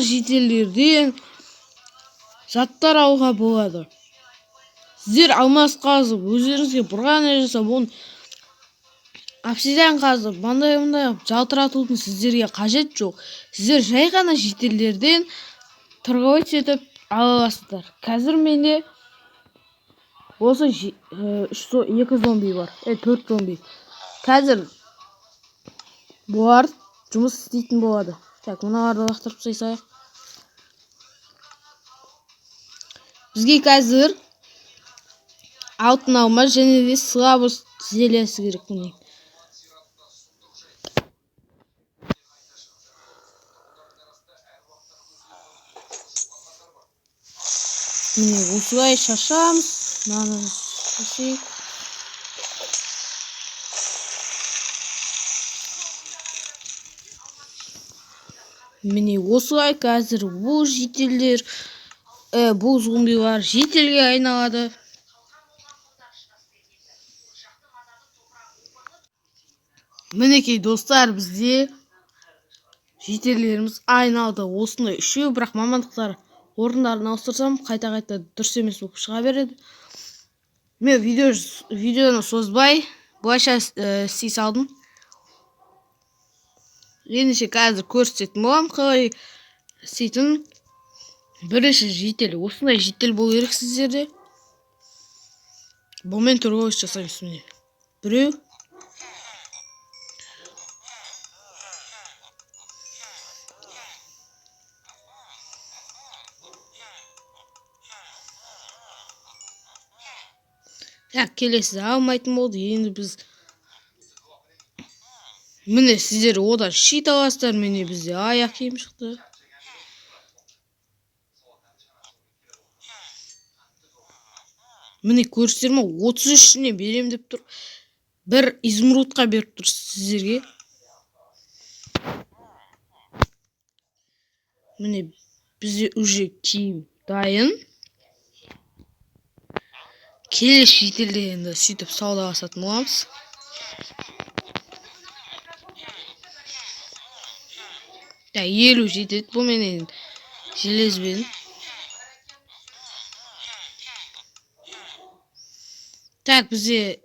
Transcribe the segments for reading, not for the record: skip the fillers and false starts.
Жительдерден заттар алуға болады. Сіздер алмас қазып, өздеріңізге бұрғаны жасап, оны обсидиан қазып, мындай мындай қылып жалтыратудың сіздерге қажет жоқ. Сіздер жай ғана жительдерден торговать етіп ала аласыздар. Қазір менде осы үш, екі зомби бар, төрт зомби. Қазір бұлар жұмыс істейтін болады. Так, мыналарды лақтырып тастай салайық. Бізге қазір алтын алмас және де слабость зельесі керек, міне. Міне, осылай шашамыз. Мынаны шашайық. Міне, осылай қазір бұл жительдер, бұл зомбилар жительге айналады. Мінекей, достар, бізде жительдеріміз айналды. Осындай үшеу, бірақ мамандықтар орындарын ауыстырсам, қайта-қайта дұрыс емес болып шыға береді. Мен видеоны созбай, былайша істей салдым. Ендеше қазір көрсететін боламын қалай істейтінін. Бірінші житель, осындай житель болу керек сіздерде. Бұнымен торговля жасаймыз, міне. Біреу. Так, келесі алмайтын болды. Енді біз, міне, сіздер одан щит аласыздар. Міне, бізде аяқ киім шықты. Міне, көрсіздер ма, 33-іне берем деп тұр. Бір изумрудқа беріп тұр сіздерге. Міне, бізде уже киім дайын. Келесі шетелде енді сөйтіп саудаласатын боламыз. Так, 50 жетеді бұменен, железбен. Так, бізде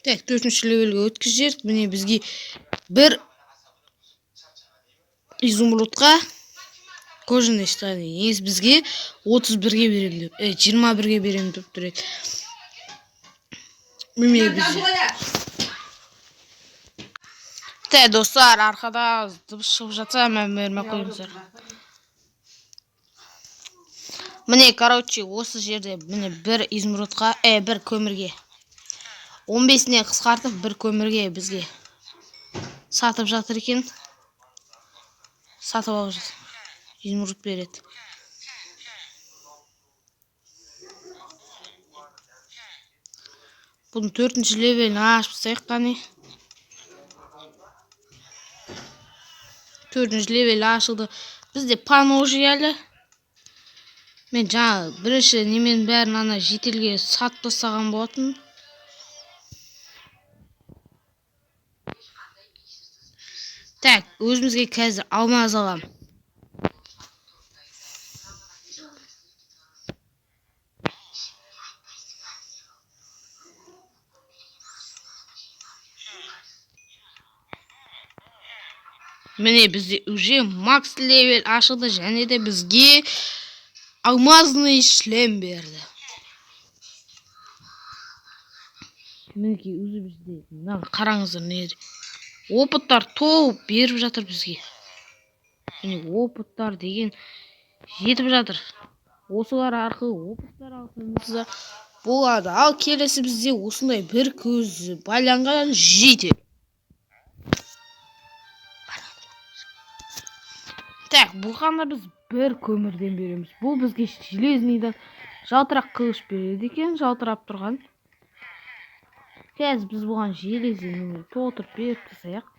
так төртінші левелге өткізіп жібердік. Міне, бізге бір изумрудқа кожаный штаны. Негізі бізге 31-ге беремін деп, 21-ге беремін деп тұр еді. Міне, бізде. Так, достар, арқада дыбыс шығып жатса, мән бермей қойыңыздар. Міне, короче, осы жерде, міне, бір изумрудқа, бір көмірге. 15-іне қысқартып, бір көмірге бізге сатып жатыр екен. Сатып алып жатыр. Изумруд береді. Бұның төртінші левелін ашып тастайық, қане. Төртінші левел ашылды. Бізде поножи әлі. Мен жаңа бірінші немен бәрін ана жительге сатып тастаған болатын. Так, өзімізге қазір алмаз аламын. Міне, бізде уже макс левел ашылды және де бізге алмазный шлем берді. Мінекей, өзі бізде мына қараңыздар, не опыттар толып беріп жатыр бізге. Міне, опыттар деген жетіп жатыр. Осылар арқылы опыттар алсаңыз да болады. Ал келесі бізде осындай бір көзі байланған житель. Так, бұған да біз бір көмірден береміз. Бұл бізге железныйдан жалтырақ қылыш береді екен, жалтырап тұрған. Қазір біз бұған железный толтырып беріп тастайық.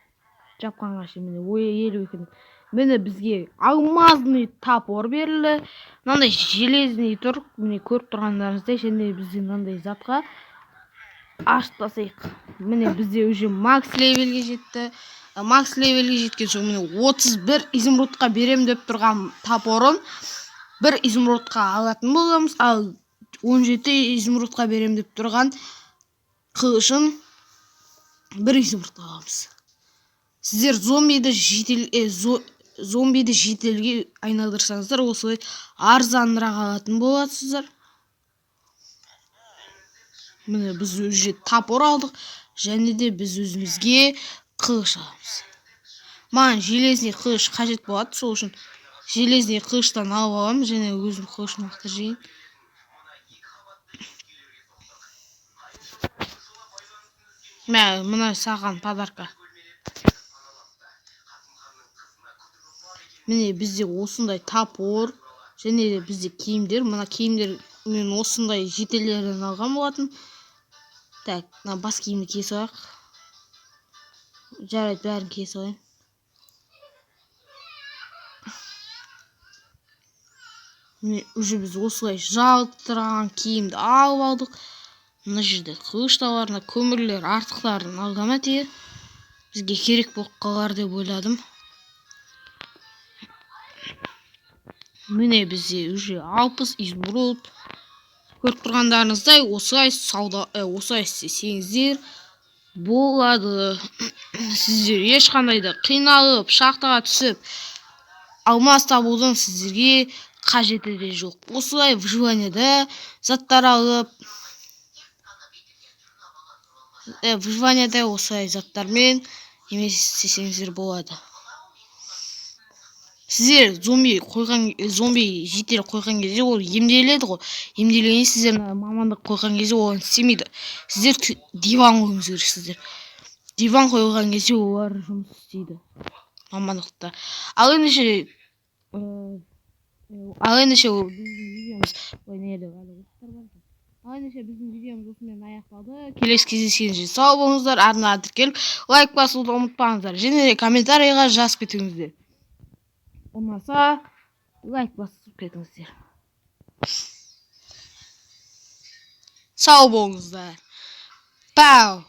Жапқанға шейін, міне, ой, 52. Міне, бізге алмазный топор берілді. Мынандай железный тұр, міне, көріп тұрғандарыңыздай, және бізде мынандай затқа Ашып тастайық. Міне, бізде уже макс левелге жетті. Макс левелге жеткен соң, міне, 31 изумрудқа берем деп тұрған топорын бір изумрудқа алатын боламыз. Ал 17 изумрудқа берем деп тұрған қылышын бір изумрудқа аламыз. Сіздер зомбиді жителге айналдырсаңыздар, осылай арзанырақ алатын боласыздар. Міне, біз уже топор алдық және де біз өзімізге қылыш аламыз. Маған железный қылыш қажет болады, сол үшін железный қылыштан алып аламын және өзім қылышымды лақтырып жейін. Мә, мына саған подарка. Міне, бізде осындай топор және де бізде киімдер. Мына киімдер мен осындай жителерден алған болатын. Так, мына бас киімді кие салайық. Жарайды, бәрін кие салайын. Міне, уже біз осылай жалтыраған киімді алып алдық. Мына жерде қылыш та бар, мына көмірлер артықтарын алғам әтеге. Бізге керек болып қалар деп ойладым. Міне, бізде уже 60 изумруд. Көріп тұрғандарыңыздай, осылай сауда, осылай істесеңіздер болады. Сіздер ешқандай да қиналып, шахтаға түсіп, алмас табудың сіздерге қажеті де жоқ. Осылай выживанияда заттар алып, выживанияда осылай заттармен емес істесеңіздер болады. Сіздер зомби житель қойған кезде ол емделеді ғой. Емделгенде сіздер мамандық қойған кезде ол істемейді. Сіздер диван қоюыңыз керексіздер. Диван қойған кезде олар жұмыс істейді мамандықта. Ал ендеше ол біздің видеомыз, ой, не еді, әлі уақыттар бар екен. Ал ендеше біздің видеомыз осымен аяқталды. Келесі кездескенше сау болыңыздар. Арнаға тіркеліп, лайк басуды ұмытпаңыздар және де комментарийға жазып кетіңіздер. Ұнаса лайк басып кетіңіздер. Сау болыңыздар. Пау.